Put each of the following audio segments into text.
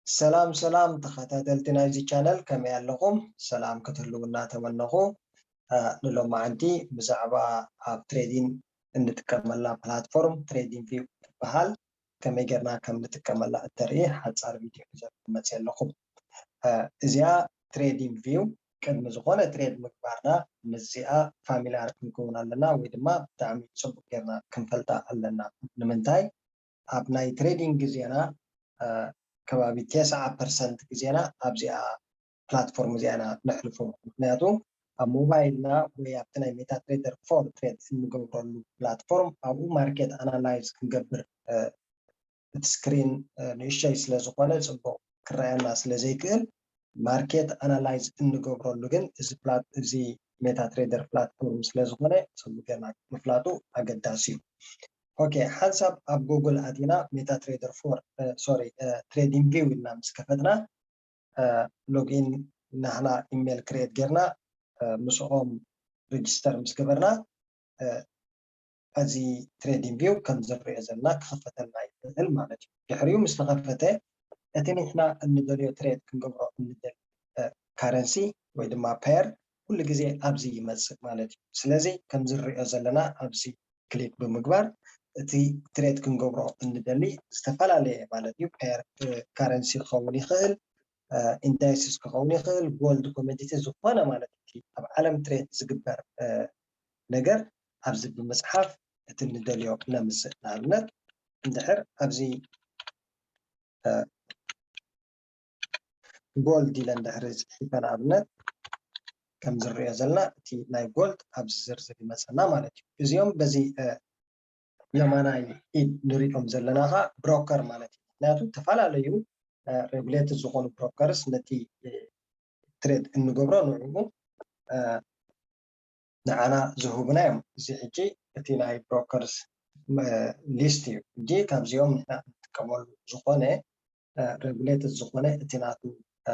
ሰላም ሰላም ተኸታተልቲ ናይዚ ቻነል፣ ከመይ ኣለኹም? ሰላም ክትህልዉ እናተመነኹ፣ እ፣ ንሎማዓንቲ ብዛዕባ ኣብ ትሬዲንግ እንጥቀመላ ፕላትፎርም፣ ትሬዲንግ ቪው ትበሃል፣ ከመይ ጌርና ከም ንጥቀመላ እተርኢ ሓጻር ቪድዮ ሒዘ መጽየ ኣለኹ። እ፣ እዚኣ ትሬዲንግ ቪው ቅድሚ ዝኾነ ትሬድ ምግባርና ምስዚኣ ፋሚልያር ክንከውን ኣለና፣ ወይ ድማ ብጣዕሚ ጽቡቕ ጌርና ክንፈልጣ ኣለና። ንምንታይ? ኣብ ናይ ትሬዲንግ ግዜና፣ እ፣ ከባቢ ተስዓ ፐርሰንት ግዜና ኣብዚኣ ፕላትፎርም እዚኣ ኢና ነሕልፎ። ምኽንያቱ ኣብ ሞባይልና ወይ ኣብቲ ናይ ሜታ ትሬደር ፎር ትሬድ እንገብረሉ ፕላትፎርም ኣብኡ ማርኬት ኣናላይዝ ክንገብር፣ እ፣ እቲ ስክሪን፣ እ፣ ንእሽተይ ስለ ዝኾነ ጽቡቕ ክረኣየና ስለ ዘይክእል፣ ማርኬት ኣናላይዝ እንገብረሉ ግን እዚ ፕላት-፣ እዚ ሜታ ትሬደር ፕላትፎርም ስለ ዝኾነ ጽቡቕ ጌርና ምፍላጡ ኣገዳሲ እዩ። ኦኬ፣ ሓንሳብ ኣብ ጉግል ኣቲና ሜታ ትሬደር ፎር፣ እ፣ ሶሪ፣ እ፣ ትሬዲንግ ቪው ኢልና ምስ ከፈትና፣ እ፣ ሎግኢን ናህና ኢሜል ክሬት ጌርና፣ እ፣ ምስኦም ሬጅስተር ምስ ገበርና፣ እ፣ እዚ ትሬዲንግ ቪው ከም ዝርኦ ዘለና ክኸፈተልና ይኽእል ማለት እዩ። ድሕሪኡ ምስ ተኸፈተ እቲ ንሕና እንደልዮ ትሬድ ክንገብሮ እንደሊ፣ እ፣ ካረንሲ ወይ ድማ ፔር ኩሉ ግዜ ኣብዚ ይመጽእ ማለት እዩ። ስለዚ ከም ዝርኦ ዘለና ኣብዚ ክሊክ ብምግባር እቲ ትሬድ ክንገብሮ እንደሊ ዝተፈላለየ ማለት እዩ። ፔር፣ እ፣ ካረንሲ ክኸውን ይኽእል፣ እ፣ ኢንዳይስስ ክኸውን ይኽእል፣ ጎልድ፣ ኮሞዲቲ፣ ዝኾነ ማለት እዩ። ኣብ ዓለም ትሬድ ዝግበር፣ እ፣ ነገር ኣብዚ ብምጽሓፍ እቲ እንደልዮ ነምጽእ። ንኣብነት እንድሕር ኣብዚ፣ እ፣ ጎልድ ኢለ እንድሕር ጽሒፈ ንኣብነት ከም ዝርኦ ዘለና እቲ ናይ ጎልድ ኣብዚ ዝርዝር ይመጸና ማለት እዩ። እዚኦም በዚ፣ እ፣ የማናይ ኢድ ንሪኦም ዘለና ኸዓ ብሮከር ማለት እዩ። ምኽንያቱ ዝተፈላለዩ፣ እ፣ ሬጉሌትድ ዝኾኑ ብሮከርስ ነቲ፣ እ፣ ትሬድ እንገብሮ ንዕኡ፣ እ፣ ንዓና ዝህቡና እዮም። እዚ ሕጂ እቲ ናይ ብሮከርስ፣ እ፣ ሊስት እዩ። ሕጂ ካብዚኦም ንሕና እንጥቀመሉ ዝኾነ፣ እ፣ ሬጉሌትድ ዝኾነ እቲ ናቱ፣ እ፣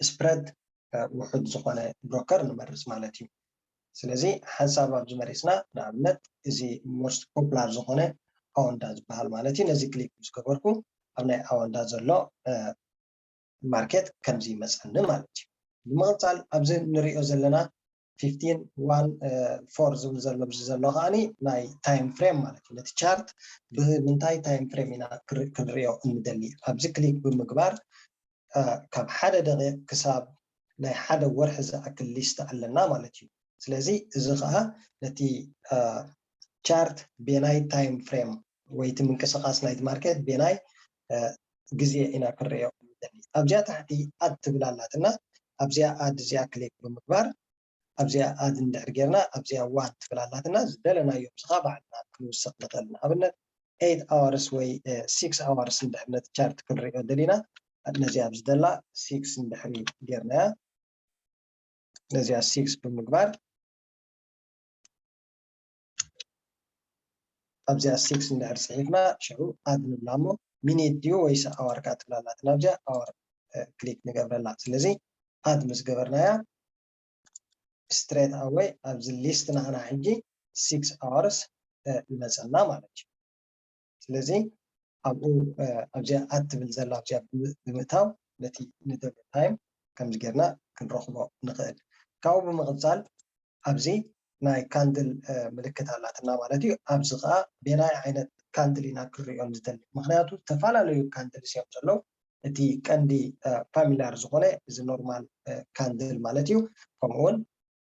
ስፕረድ፣ እ፣ ውሑድ ዝኾነ ብሮከር ንመርጽ ማለት እዩ። ስለዚ ሓንሳብ ኣብዚ መሪጽና፣ ንኣብነት እዚ ሞስት ፖፑላር ዝኾነ ኣወንዳ ዝበሃል ማለት እዩ። ነዚ ክሊክ ምስ ገበርኩ ኣብ ናይ ኣወንዳ ዘሎ፣ እ፣ ማርኬት ከምዚ ይመጸኒ ማለት እዩ። ብምቕጻል ኣብዚ ንሪኦ ዘለና ፊፍቲን ዋን ፎር ዝብል ዘሎ፣ ኣብዚ ዘሎ ከዓኒ ናይ ታይም ፍሬም ማለት እዩ። ነቲ ቻርት ብምንታይ ታይም ፍሬም ኢና ክር-፣ ክንሪኦ እንደሊ፣ ኣብዚ ክሊክ ብምግባር፣ እ፣ ካብ ሓደ ደቂቕ ክሳብ ናይ ሓደ ወርሒ ዝኣክል ሊስት ኣለና ማለት እዩ። ስለዚ እዚ ኸዓ ነቲ፣ እ፣ ቻርት ቤናይ ታይም ፍሬም ወይ እቲ ምንቅስቓስ ናይቲ ማርኬት ቤናይ፣ እ፣ ግዜ ኢና ክንሪኦ እንደሊ። ኣብዚኣ ታሕቲ ኣድ ትብል ኣላትና። ኣብዚኣ ኣድ እዚኣ ክሊክ ብምግባር ኣብዚኣ ኣድ እንድሕር ጌርና ኣብዚኣ ዋን ትብል ኣላትና። ዝደለናዮ ምስኻ ባዕልና ክንውስኽ ንኽእል። ንኣብነት ኤይት ኣዋርስ ወይ፣ እ፣ ሲክስ ኣዋርስ እንድሕር ነቲ ቻርት ክንሪኦ ደሊና ነዚኣ ኣብዚ ዘላ ሲክስ እንድሕር ጌርናያ ነዚኣ ሲክስ ብምግባር ኣብዚኣ ሲክስ እንድሕር ጽሒፍና ሽዑ ኣድ ንብላ እሞ ሚኒት ድዩ ወይስ ኣዋር ከኣ ትብላላ። ናብዚኣ ኣዋር፣ እ፣ ክሊክ ንገብረላ። ስለዚ ኣድ ምስ ገበርናያ ስትሬት ኣወይ ኣብዚ ሊስት ናህና ሕጂ ሲክስ ኣዋርስ፣ እ፣ ይመጸና ማለት እዩ። ስለዚ ኣብኡ፣ እ፣ ኣብዚኣ ኣድ ትብል ዘላ ኣብዚኣ ብምእታው ነቲ ንደልዮ ታይም ከምዚ ጌርና ክንረኽቦ ንኽእል። ካብኡ ብምቕጻል ኣብዚ ናይ ካንድል፣ እ፣ ምልክት ኣላትና ማለት እዩ። ኣብዚ ኸኣ ቤናይ ዓይነት ካንድል ኢና ክንሪኦ ንደሊ። ምኽንያቱ ዝተፈላለዩ ካንድልስ እዮም ዘለዉ። እቲ ቀንዲ፣ እ፣ ፋሚልያር ዝኾነ እዚ ኖርማል፣ እ፣ ካንድል ማለት እዩ። ከምኡውን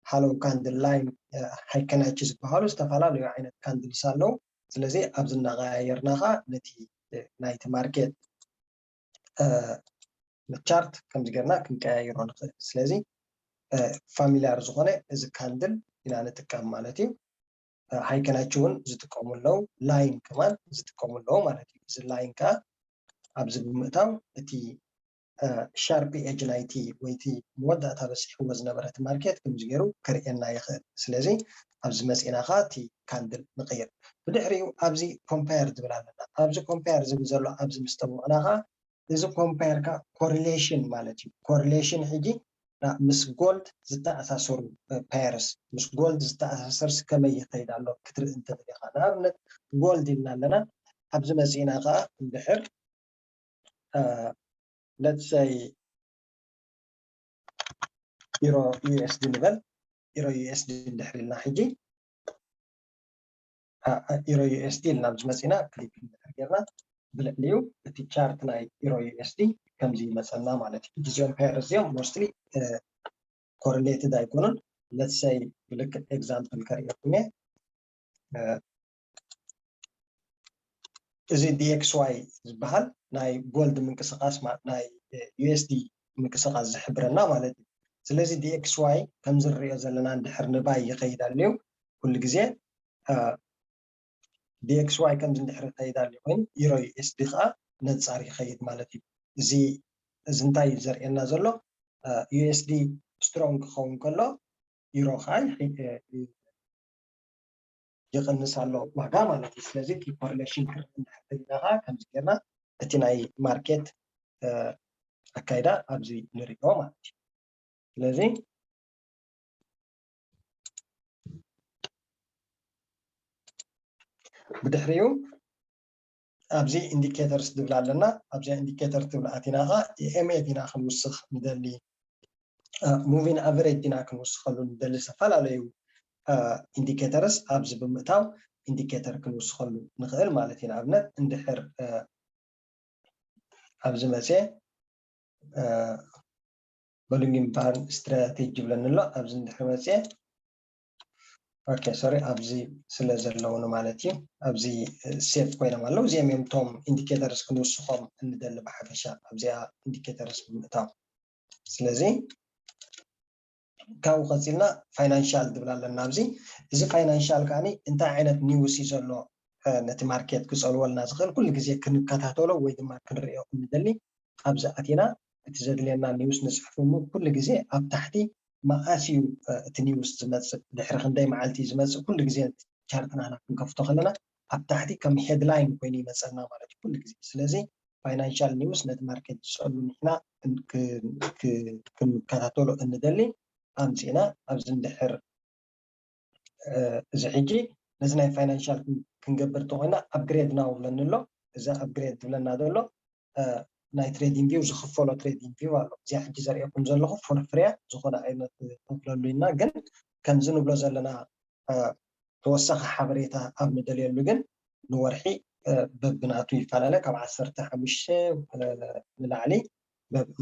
ሃሎው ካንድል፣ ላይን፣ እ፣ ሃይከናይቺ ዝበሃሉ ዝተፈላለዩ ዓይነት ካንድልስ ኣለዉ። ስለዚ ኣብዚ እናቐያየርና ኸዓ ነቲ፣ እ፣ ናይቲ ማርኬት፣ እ፣ ቻርት ከምዚ ጌርና ክንቀያይሮ ንኽእል። ስለዚ፣ እ፣ ፋሚልያር ዝኾነ እዚ ካንድል ኢና ንጥቀም ማለት እዩ። እ፣ ሃይከናይቺ እውን ዝጥቀሙ ኣለዉ፣ ላይን ከማን ዝጥቀሙ ኣለዉ ማለት እዩ። እዚ ላይን ከኣ ኣብዚ ብምእታው እቲ፣ እ፣ ሻርፕ ኤጅ ናይቲ ወይ እቲ መወዳእታ በጺሕዎ ዝነበረ እቲ ማርኬት ከምዚ ገይሩ ከርእየና ይኽእል። ስለዚ ኣብዚ መጺእና ኸኣ እቲ ካንድል ንቕይር። ብድሕሪኡ ኣብዚ ኮምፓየር ዝብል ኣለና። ኣብዚ ኮምፓየር ዝብል ዘሎ ኣብዚ ምስ ጠወቕና ኸኣ እዚ ኮምፓየር ከኣ ኮሪሌሽን ማለት እዩ። ኮሪሌሽን ሕጂ ና-፣ ምስ ጎልድ ዝተኣሳሰሩ፣ እ፣ ፓየርስ፣ ምስ ጎልድ ዝተኣሳሰርስ ከመይ ይኸይድ ኣሎ ክትርኢ እንተደሊኻ። ንኣብነት ጎልድ ኢልና ኣለና። ኣብዚ መጺእና ኸኣ እንድሕር let's say euro U S D ንበል። Euro U S D እንድሕር ኢልና ሕጂ euro U S D ኢልና ምስ መፂና click እንድሕር ጌርና ብልዕሊኡ እቲ chart ናይ euro U S D ከምዚ ይመፀና ማለት እዩ። እዚኦም pairs እዚኦም mostly correlated ኣይኮኑን። Let's say ብልክዕ example ከርእየኩም እየ። እዚ D X Y ዝበሃል ናይ gold ምንቅስቃስ ናይ U S D ምንቅስቃስ ዝሕብረና ማለት እዩ። ስለዚ D X Y ከምዚ ንሪኦ ዘለና እንድሕር ንባይ ይኸይድ ኣልዩ ኩሉ ግዜ D X Y ከምዚ እንድሕር ይኸይድ ኣልዩ ኮይኑ euro U S D ከዓ ነፃር ይኸይድ ማለት እዩ። እዚ እዚ እንታይ እዩ ዘርእየና ዘሎ? U S D strong ክኸውን ከሎ euro ከዓ ይቕንስ ኣሎ ዋጋ ማለት እዩ። ስለዚ እቲ correlation curve እንድሕር ተሪእና ከዓ ከምዚ ጌርና እቲ ናይ market ኣካይዳ ኣብዚ ንሪኦ ማለት እዩ። ስለዚ ብድሕሪኡ ኣብዚ indicators ዝብል ኣለና። ኣብዚኣ indicator ትብል ኣቲና ከዓ M A ዲና ክንውስኽ ንደሊ moving average ዲና ክንውስኸሉ ንደሊ ዝተፈላለዩ indicators ኣብዚ ብምእታው indicator ክንውስኸሉ ንኽእል ማለት እዩ። ንኣብነት እንድሕር ኣብዚ መፅየ Bollinger Band strategy ይብለኒ ኣሎ። ኣብዚ እንድሕር መፅየ okay sorry ኣብዚ ስለ ዘለውኒ ማለት እዩ። ኣብዚ safe ኮይኖም ኣለዉ። እዚኦም እዮም እቶም indicators ክንውስኾም እንደሊ ብሓፈሻ ኣብዚኣ indicators ብምእታው። ስለዚ ካብኡ ቀፂልና financial ዝብል ኣለና ኣብዚ። እዚ financial ከዓኒ እንታይ ዓይነት news እዩ ዘሎ ነቲ market ክፀልወልና ዝኽእል ኩሉ ግዜ ክንከታተሎ ወይ ድማ ክንሪኦ እንደሊ ኣብዚ ኣቲና እቲ ዘድልየና news ንፅሕፍ እሞ ኩሉ ግዜ ኣብ ታሕቲ መዓስ እዩ እቲ news ዝመፅእ፣ ድሕሪ ክንደይ መዓልቲ እዩ ዝመፅእ፣ ኩሉ ግዜ chart ናህና ክንከፍቶ ከለና ኣብ ታሕቲ ከም headline ኮይኑ ይመፀና ማለት እዩ ኩሉ ግዜ። ስለዚ financial news ነቲ market ዝፀሉ ንሕና ክንከታተሎ እንደሊ ኣምፂእና ኣብዚ እንድሕር እዚ ሕጂ ነዚ ናይ financial ክንገብር እንተኮይና upgrade now ይብለኒ ኣሎ። እዚ upgrade ዝብለና ዘሎ ናይ trading view ዝኽፈሎ trading view ኣሎ። እዚኣ ሕጂ ዘርእየኩም ዘለኹ for free እያ፣ ዝኾነ ዓይነት ተኽለሉ ኢና፣ ግን ከምዚ ንብሎ ዘለና ተወሳኺ ሓበሬታ ኣብ ንደልየሉ ግን ንወርሒ በብናቱ ይፈላለ፣ ካብ ዓሰርተ ሓሙሽተ ንላዕሊ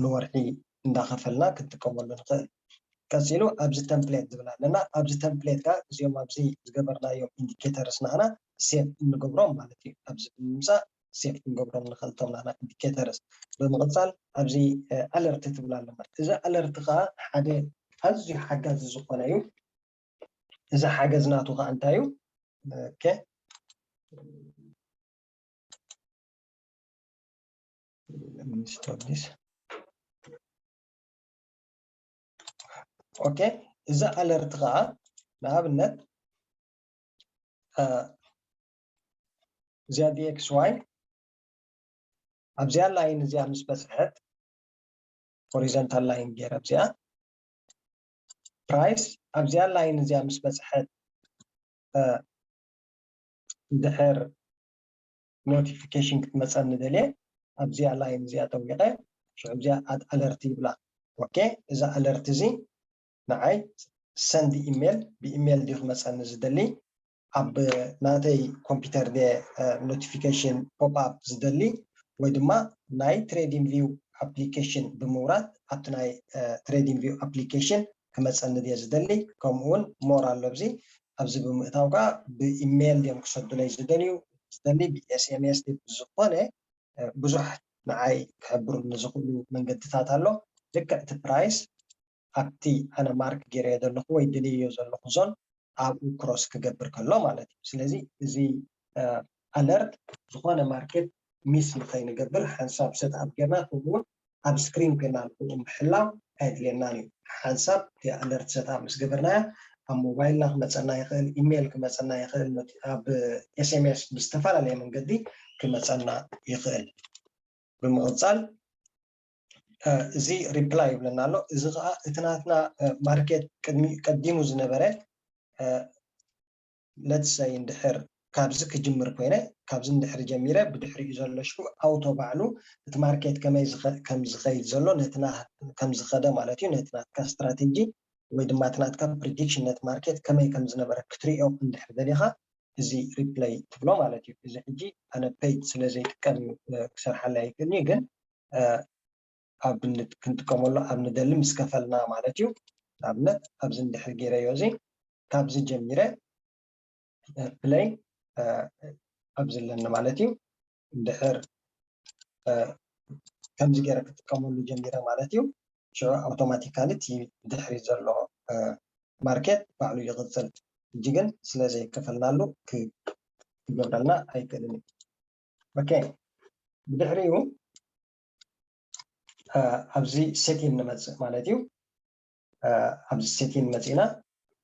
ንወርሒ እንዳኸፈልና ክንጥቀመሉ ንኽእል። ቀፂሉ ኣብዚ template ዝብል ኣለና። ኣብዚ template ከዓ እዚኦም ኣብዚ ዝገበርናዮም indicators ናህና save እንገብሮም ማለት እዩ። ኣብዚ ብምምፃእ save ክንገብሮም ንኽእል እቶም ናህና indicators። ብምቕፃል ኣብዚ alert ትብል ኣለና። እዚ alert ከዓ ሓደ ኣዝዩ ሓጋዚ ዝኾነ እዩ። እዚ ሓገዝ ናቱ ከዓ እንታይ እዩ? Okay. Let me stop this. Okay፣ እዚ alert ከዓ ንኣብነት እዚኣ D X Y ኣብዚኣ line እዚኣ ምስ በፅሐት horizontal line ገይረ ኣብዚኣ price ኣብዚኣ line እዚኣ ምስ በፅሐት ድሕር notification ክትመፀኒ ደልየ ኣብዚኣ line እዚኣ ጠዊቐ ሽዑ ኣብዚኣ add alert ይብላ። Okay፣ እዛ alert እዚ ንዓይ send email ብemail ድዩ ክመፀኒ ዝደሊ ኣብ ናተይ ኮምፒውተር ድየ notification pop up ዝደሊ ወይ ድማ ናይ trading view application ብምውራድ ኣብቲ ናይ trading view application ክመፀኒ ድየ ዝደሊ። ከምኡ እውን more ኣሎ ኣብዚ ኣብዚ ብምእታው ከዓ ብemail ድዮም ክሰዱለይ ዝደልዩ ዝደሊ ብኤስኤምኤስ ዝኾነ ብዙሕ ንዓይ ክሕብሩኒ ዝኽእሉ መንገድታት ኣሎ። ልክዕ እቲ price ኣብቲ ኣነ mark ገይረዮ ዘለኹ ወይ ደልየዮ ዘለኹ zone ኣብኡ cross ክገብር ከሎ ማለት እዩ። ስለዚ እዚ alert ዝኾነ market miss ንኸይንገብር ሓንሳብ set up ጌርና ከምኡ እውን ኣብ screen ኮይና ንምሕላው ኣየድልየናን እዩ። ሓንሳብ እቲ alert set up ምስ ገበርናያ ኣብ ሞባይልና ክመፀና ይኽእል፣ email ክመፀና ይኽእል፣ ኣብ ኤስኤምኤስ ብዝተፈላለየ መንገዲ ክመፀና ይኽእል። ብምቕፃል እዚ reply ይብለና ኣሎ። እዚ ከዓ እቲ ናትና market ቀዲሙ ዝነበረ let's say እንድሕር ካብዚ ክጅምር ኮይነ ካብዚ እንድሕሪ ጀሚረ ብድሕሪኡ ዘሎ ሽዑ ኣውቶ ባዕሉ እቲ ማርኬት ከመይ ከም ዝኸይድ ዘሎ ነትና ከም ዝኸደ ማለት እዩ ነቲ ናትካ ስትራቴጂ ወይ ድማ እቲ ናትካ ፕሪዲክሽን ነቲ ማርኬት ከመይ ከም ዝነበረ ክትሪኦ እንድሕር ደሊኻ እዚ ሪፕለይ ትብሎ ማለት እዩ። እዚ ሕጂ ኣነ ፔጅ ስለ ዘይጥቀም ክሰርሓላ ይክእልኒ ግን ኣብ ክንጥቀመሉ ኣብ ንደሊ ምስ ከፈልና ማለት እዩ። ንኣብነት ኣብዚ እንድሕር ገይረዮ እዚ ካብዚ ጀሚረ ፕለይ ኣብዚ ኣለኒ ማለት እዩ። እንድሕር ከምዚ ገይረ ክጥቀመሉ ጀሚረ ማለት እዩ። ሽዑ ኣውቶማቲካሊ እቲ ድሕሪ ዘሎ ማርኬት ባዕሉ ይቕፅል። ሕጂ ግን ስለ ዘይከፈልናሉ ክገብረልና ኣይክእልን እዩ። ኦኬ ብድሕሪኡ ኣብዚ ሴቲን ንመፅእ ማለት እዩ። ኣብዚ ሴቲን መፂና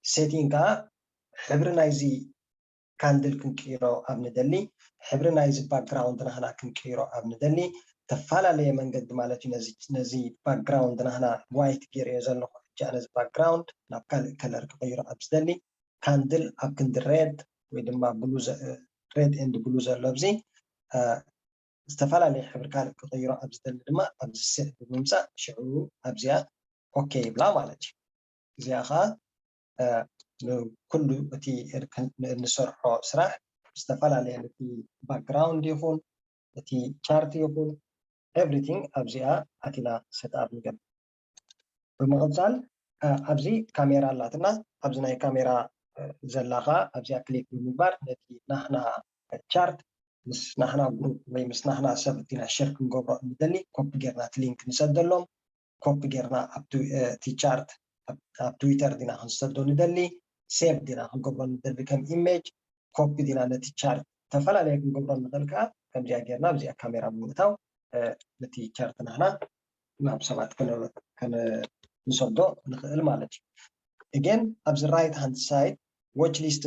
ሴቲን ከዓ ሕብሪ ናይዚ ካንድል ክንቅይሮ ኣብ ንደሊ፣ ሕብሪ ናይዚ ባክግራውንድ ናህና ክንቅይሮ ኣብ ንደሊ፣ ተፈላለየ መንገዲ ማለት እዩ። ነዚ ባክግራውንድ ናህና ዋይት ገይረዮ ዘለኹ ሕጂ ነዚ ባክግራውንድ ናብ ካልእ ከለር ክቕይሮ ኣብ ዝደሊ ካንድል ኣብ ክንዲ ሬድ ወይ ድማ ሬድ ኤንድ ብሉ ዘሎ ኣብዚ ዝተፈላለየ ሕብሪ ካልእ ክቕይሮ ኣብ ዝደሊ ድማ ኣብዚ ሴት ብምምፃእ ሽዑ ኣብዚኣ ኦኬ ይብላ ማለት እዩ። እዚኣ ከዓ ንኩሉ እቲ እንሰርሖ ስራሕ ዝተፈላለየ እቲ ባክግራውንድ ይኹን እቲ ቻርት ይኹን ኤቭሪቲንግ ኣብዚኣ ኣቲና ሴትኣፕ ንገብር። ብምቕፃል ኣብዚ ካሜራ ኣላትና ኣብዚ ናይ ካሜራ ዘላ ከዓ ኣብዚኣ ክሊክ ብምግባር ነቲ ናህና ቻርት ምስ ናህና ግሩፕ ወይ ምስ ናህና ሰብ እቲና ሸር ክንገብሮ እንደሊ ኮፒ ጌርና እቲ ሊንክ ንሰደሎም። ኮፒ ጌርና እቲ ቻርት ኣብ ትዊተር ዲና ክንሰዶ ንደሊ፣ ሴቭ ዲና ክንገብሮ ንደሊ ከም ኢሜጅ፣ ኮፒ ዲና ነቲ ቻርት ዝተፈላለየ ክንገብሮ ንኽእል ከዓ ከምዚኣ ጌርና ኣብዚኣ ካሜራ ብምእታው ነቲ ቻርት ናህና ናብ ሰባት ክንሰዶ ንኽእል ማለት እዩ። እገን ኣብዚ ራይት ሃንድ ሳይድ ዎች ሊስት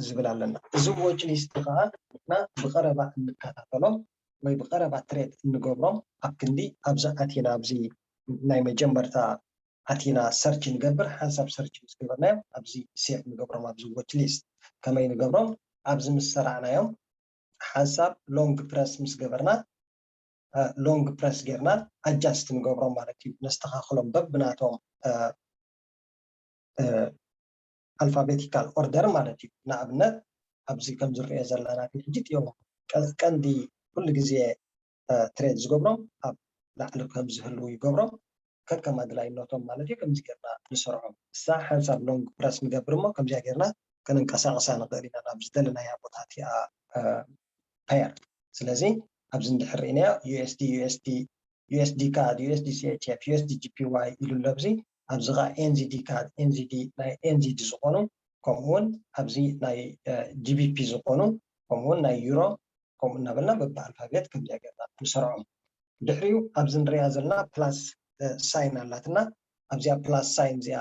ዝብል ኣለና። እዚ ዎች ሊስት ከዓ ንሕና ብቐረባ እንከታተሎም ወይ ብቐረባ ትሬድ እንገብሮም ኣብ ክንዲ ኣብዚ ኣቲና ኣብዚ ናይ መጀመርታ ኣቲና ሰርች ንገብር ሓንሳብ ሰርች ምስ ገበርናዮም ኣብዚ ሴቭ ንገብሮም ኣብዚ ዎች ሊስት ከመይ ንገብሮም ኣብዚ ምስ ሰራዕናዮም ሓንሳብ ሎንግ ፕረስ ምስ ገበርና ሎንግ ፕረስ ጌርና ኣጃስት ንገብሮም ማለት እዩ። ነስተኻኽሎም በብናቶም ኣልፋቤቲካል ኦርደር ማለት እዩ። ንኣብነት ኣብዚ ከም ዝረኦ ዘለና ሕጂ እዮም ቀንዲ ኩሉ ግዜ ትሬድ ዝገብሮም ኣብ ላዕሊ ከም ዝህልው ይገብሮም ከከም ኣድላይነቶም ማለት እዩ። ከምዚ ጌርና ንሰርዖም እሳ ሓንሳብ ሎንግ ፕረስ ንገብር እሞ ከምዚኣ ጌርና ከነንቀሳቕሳ ንኽእል ኢና ናብ ዝደለናያ ቦታ እቲኣ ፔር። ስለዚ ኣብዚ እንድሕር ርኢናዮ USD USD USD CAD USD CHF USD JPY ኢሉ ኣሎ ኣብዚ ኣብዚ ከዓ NZD CAD NZD ናይ NZD ዝኾኑ ከምኡውን ኣብዚ ናይ GBP ዝኾኑ ከምኡውን ናይ ዩሮ ከምኡ እናበልና በብኣልፋቤት ከምዚኣ ጌርና ንሰርዖም። ድሕሪኡ ኣብዚ ንሪኣ ዘለና ፕላስ ሳይን ኣላትና ኣብዚኣ ፕላስ ሳይን እዚኣ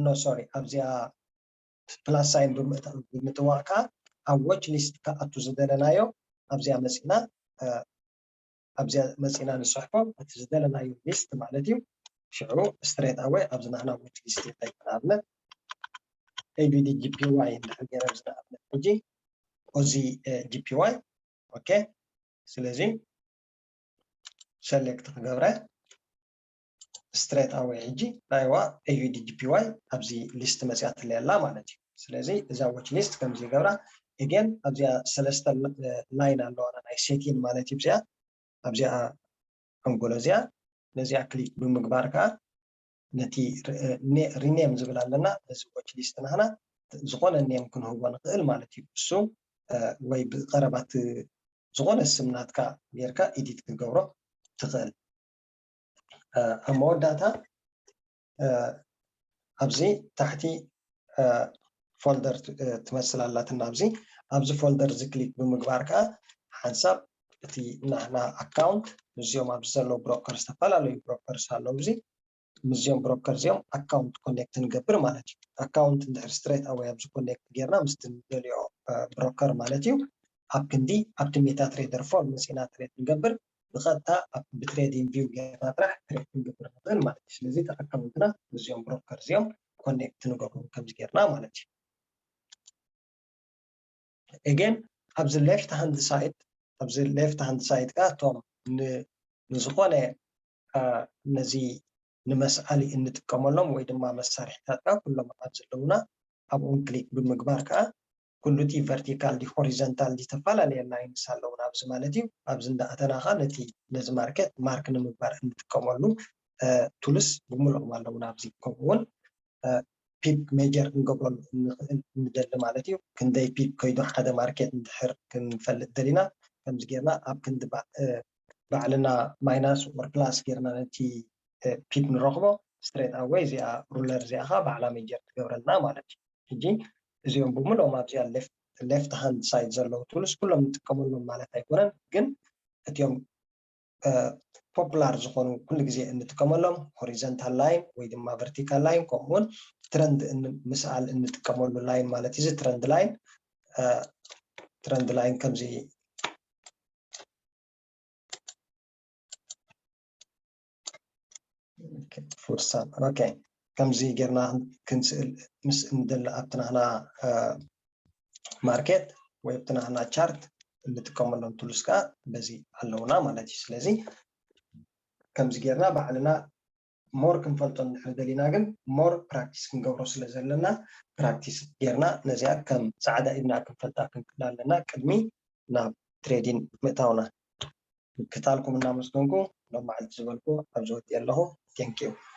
ኖ ሶሪ ኣብዚኣ ፕላስ ሳይን ብምጥዋቕ ከዓ ኣብ ዎች ሊስት ክኣቱ ዝደለናዮ ኣብዚኣ መፂና ኣብዚኣ መፂና ንፅሕፎ እቲ ዝደለናዮ ሊስት ማለት እዩ። ሽዑ ስትሬት ኣወይ ኣብዚ ናህና ዎች ሊስት ይኸይድ ንኣብነት AUD JPY እንድሕር ገይረ ኣብዚ ንኣብነት ሕጂ ኦዚ JPY ኦኬ ስለዚ ሰሌክት ክገብረ ስትሬት ኣወይ ሕጂ ናይዋ AUD JPY ኣብዚ ሊስት መፅያትለይ ኣላ ማለት እዩ። ስለዚ እዛ ዎች ሊስት ከምዚ ይገብራ እገን ኣብዚኣ ሰለስተ ላይን ኣለዋና ናይ ሴቲን ማለት እዩ። እዚኣ ኣብዚኣ ኣንጎሎ እዚኣ ነዚኣ ክሊክ ብምግባር ከዓ ነቲ ሪኔም ዝብል ኣለና ነዚ ዎች ሊስት ናህና ዝኾነ ኔም ክንህቦ ንኽእል ማለት እዩ። እሱ ወይ ብቀረባት ዝኾነ ስም ናትካ ጌርካ ኢዲት ክገብሮ ትኽእል። ኣብ መወዳእታ ኣብዚ ታሕቲ ፎልደር ትመስል ኣላትና ኣብዚ ኣብዚ ፎልደር እዚ ክሊክ ብምግባር ከዓ ሓንሳብ እቲ ናህና ኣካውንት ምስዚኦም ኣብዚ ዘለዉ ብሮከር ዝተፈላለዩ ብሮከርስ ኣለዉ እዚ ምስዚኦም ብሮከር እዚኦም ኣካውንት ኮኔክት ንገብር ማለት እዩ። ኣካውንት እንድሕር ስትሬት ኣወይ ኣብዚ ኮኔክት ጌርና ምስቲ ንደልዮ ብሮከር ማለት እዩ ኣብ ክንዲ ኣብቲ ሜታ ትሬደር ፎር መፂና ትሬድ ንገብር ብቐጥታ ብትሬዲንግ ቪው ጌርና ጥራሕ ትሬድ ክንገብር ንኽእል ማለት እዩ። ስለዚ እቲ ኣካውንትና ምስዚኦም ብሮከር እዚኦም ኮኔክት ንገብሮም ከምዚ ጌርና ማለት እዩ። Again ኣብዚ left hand side ኣብዚ left hand side ከኣ እቶም ንዝኾነ ነዚ ንመስኣሊ እንጥቀመሎም ወይ ድማ መሳርሒታት ከኣ ኩሎም ኣብ ዘለውና ኣብኦም click ብምግባር ከኣ ኩሉ እቲ vertical ድዩ horizontal ድዩ ዝተፈላለየ lines ኣለውና ኣብዚ ማለት እዩ። ኣብዚ እንዳኣተና ከኣ ነቲ ነዚ market mark ንምግባር እንጥቀመሉ tools ብምልኦም ኣለውና ኣብዚ። ከምኡ እውን pip measure ክንገብረሉ እንኽእል እንደሊ ማለት እዩ። ክንደይ pip ከይዱ ሓደ market እንድሕር ክንፈልጥ ደሊና ከምዚ ጌርና ኣብ ክንዲ ባዕልና minus or plus ጌርና ነቲ pip ንረኽቦ straight away እዚኣ ruler እዚኣ ከዓ ባዕላ measure ትገብረልና ማለት እዩ። ሕጂ እዚኦም ብምሎም ኣብዚኣ left hand side ዘለዉ tools ኩሎም ንጥቀመሎም ማለት ኣይኮነን፣ ግን እቲኦም popular ዝኾኑ ኩሉ ግዜ እንጥቀመሎም horizontal line ወይ ድማ vertical line ከምኡ እውን trend ምስኣል እንጥቀመሉ line ማለት እዩ። እዚ trend line trend line ከምዚ full sum okay ከምዚ ጌርና ክንስእል ምስ እንደሊ ኣብቲ ናህና market ወይ ኣብቲ ናህና chart እንጥቀመሎም tools ከዓ በዚ ኣለውና ማለት እዩ። ስለዚ ከምዚ ጌርና ባዕልና more ክንፈልጦ እንድሕር ደሊና ግን more practice ክንገብሮ ስለ ዘለና practice ጌርና ነዚኣ ከም ፃዕዳ ኢድና ክንፈልጣ ክንክእል ኣለና ቅድሚ ናብ trading ምእታውና። ምክታልኩም እናመስገንኩ ሎም መዓልቲ ዝበልኩ ኣብዚ ወዲኤ ኣለኹ። Thank you።